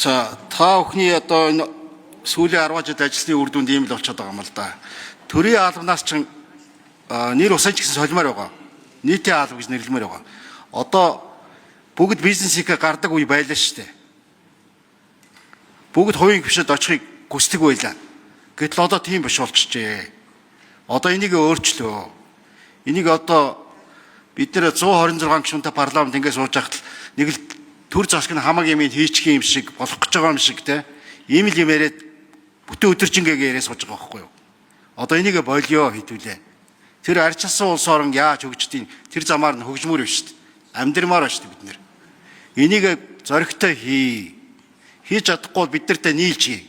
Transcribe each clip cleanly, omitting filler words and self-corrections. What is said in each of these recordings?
За, та бүхний одоо энэ сүүлийн 10 жил ажилласны үр дүнд ийм л болчиход байгаа юм л да. Төрийн албанаас чинь нэр усан ч гэсэн солимоор байгаа. Нийтийн алба гэж нэрлэмээр байгаа. Одоо бүгд бизнесийнхээ гардаг үе байлаа шүү дээ. Бүгд хувийн хвшид очихыг хүсдэг байлаа. Гэтэл одоо тийм биш болчихжээ. Одоо энийг өөрчлөө. Энийг одоо бид нэр 126 гишүүнтэй парламент ингээд сууж байхад л нэг л төр засаг нь хамаг юм хийчих юм шиг болох гэж байгаа юм шиг те. Ийм л юм яриад бүтэн өдөржингээгээ яриа сууж байгаа байхгүй юу? Одоо энийг болио хэдүүлээ. Тэр арчилсан улс орон яаж хөгждгийг тэр замаар нь хөгжмөр биш шүү дээ. Амьдрмаар байна шүү дээ бид нэр. Энийг зоригтой хий. Хийж чадахгүй бол бид нартай нийлж хий.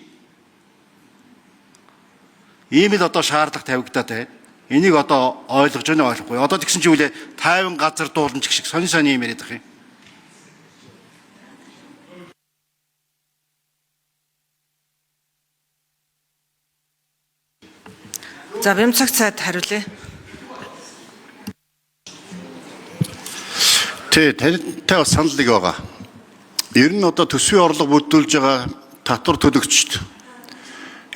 Ийм л одоо шаардлага тавигдаад байна. Энийг одоо ойлгож байна уу, ойлгохгүй. Одоо тэгсэн чинь үлээ 50 газар дуулан ч гэх шиг сонин сонин юм яриад байгаа юм. За, Бямцаг сайд хариулъя. Тий, тантай бас санал нэг байгаа. Ер нь одоо төсвийн орлого бүрдүүлж байгаа татвар төлөгчд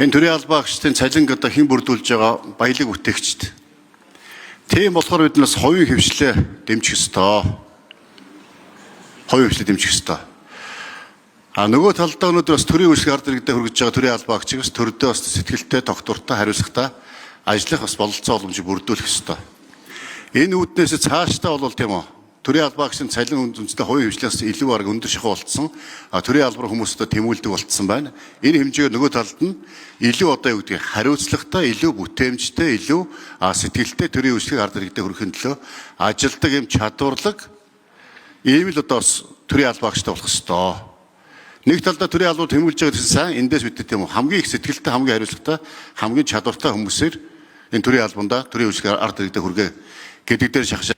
энэ төрийн албан агчдын цалинг одоо хэн бүрдүүлж байгаа баялаг бүтээгчд. Тийм болохоор бид нас хувийн хвшлээ дэмжих ёстой. Хувийн хвшлээ дэмжих ёстой. А нөгөө талдаа өнөөдөр бас төрийн үйлчлэг ард иргэдэд хүргэж байгаа төрийн албан агчийг бас төрдөө бас сэтгэлтэй, тогтвортой, хариуцлагатай ажиллах бас бололцоо боломжийг бүрдүүлэх ёстой. Энэ үүднээс цаашдаа бол тийм үү төрийн албаа гэсэн цалин үндэсний хувийн хвшлээс илүү бараг өндөр шахуу болцсон. А төрийн албаар хүмүүстээ тэмүүлдэг болцсон байна. Энэ хэмжээгээр нөгөө талд нь илүү одоо юу гэдгийг хариуцлагатай, илүү бүтээмжтэй, илүү сэтгэлтэй төрийн үйлчлэгийг ард иргэдэд хүргэхин төлөө ажилдаг юм чадварлаг ийм л одоо бас төрийн албаа агчтай болох ёстой. Нэг талдаа төрийн албаар тэмүүлж байгаа гэсэн сайн эндээс бид тийм үү хамгийн их сэтгэлтэй, хамгийн хариуцлагатай, хамгийн чадвартай хүмүүсээр энэ төрийн албандаа төрийн үйлчлэгийг ард иргэдэд хүргээ гэдэг дээр шахаж